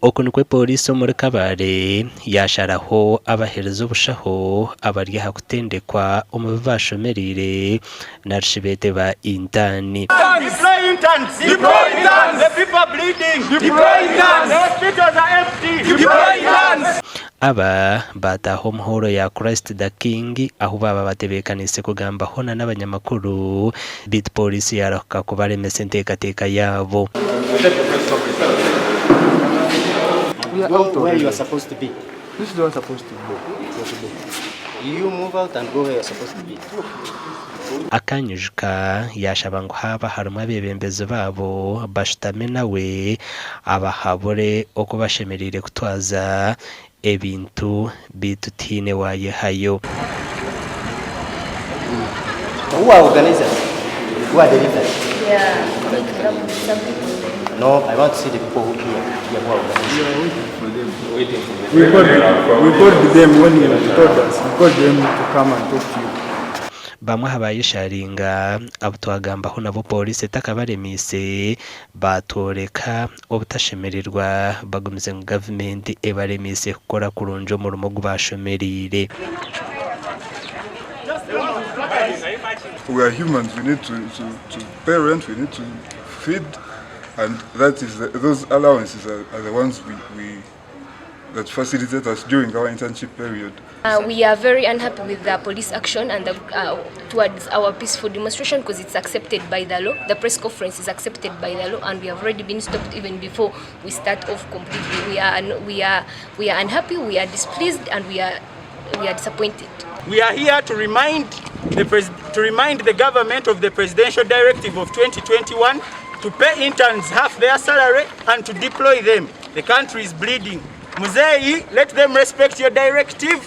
Oku nikwo pooriisi omuri Kabale yaasharaho abaheereza obushaho abari aha kutendekwa omu bi baashomereire narishi beete ba intaani. Aba baataaha omu hooro ya Christ the King ahu baaba batebeekaniise kugamba hoona n'abanyamakuru beitu pooriisi yaarahuka kubaremesa enteekateeka yaabo. Akanyujuka yaashaba ngu haaba harimu abeebembezi baabo bashutame nawe abahabure oku bashemereire kutwaza ebintu beitu tihaine waayehayo. Who are organizers? Who are the leaders? No, I want to see the people who here, here who are organizing. We called, we called them when you told us. We called them to come and talk to you. Bamwe aha bayesharinga abu twagambaho nabo pooriisi etakabaremiise baatworeka obutashemererwa bagumize ngu gavumenti ebaremiise kukora kurungi omurimo ogu baashomereire. We are humans, we need to, to, to pay rent, we need to feed, and that is the, those allowances are, are the ones we, we that facilitate us during our internship period. We are very unhappy with the police action and the, towards our peaceful demonstration because it's accepted by the law. The press conference is accepted by the law, and we have already been stopped even before we start off completely. We are we are we are unhappy, we are displeased, and we are disappointed. We are here to remind the pres- to remind the government of the presidential directive of 2021 to pay interns half their salary and to deploy them. The country is bleeding. Muzeyi, let them respect your directive.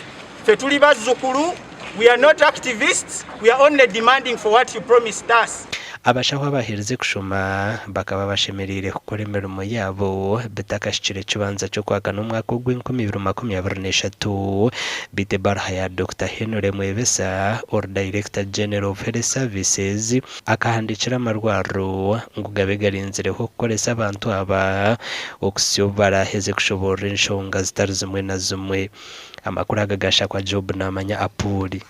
Ffe tuli bazzukulu. We are not activists. We are only demanding for what you promised us. Abashaho abaherize kushoma bakaba bashemereire kukora emirimo yaabo bitakahikire ekibanza ky'okwakana omwaka ogw'enkumibiri makumi abiri n'eshatu, beitu ebaruha ya Dr Henry Mwebesa, ori Director General of Health Services, akahandiikira amarwariro ngu gabe garinzireho kukoresa abantu aba okuhitsya obu baraheze kushoboorora enshonga zitari zimwe na zimwe. Amakuru aga gashakwa Job Namanya Apuuli.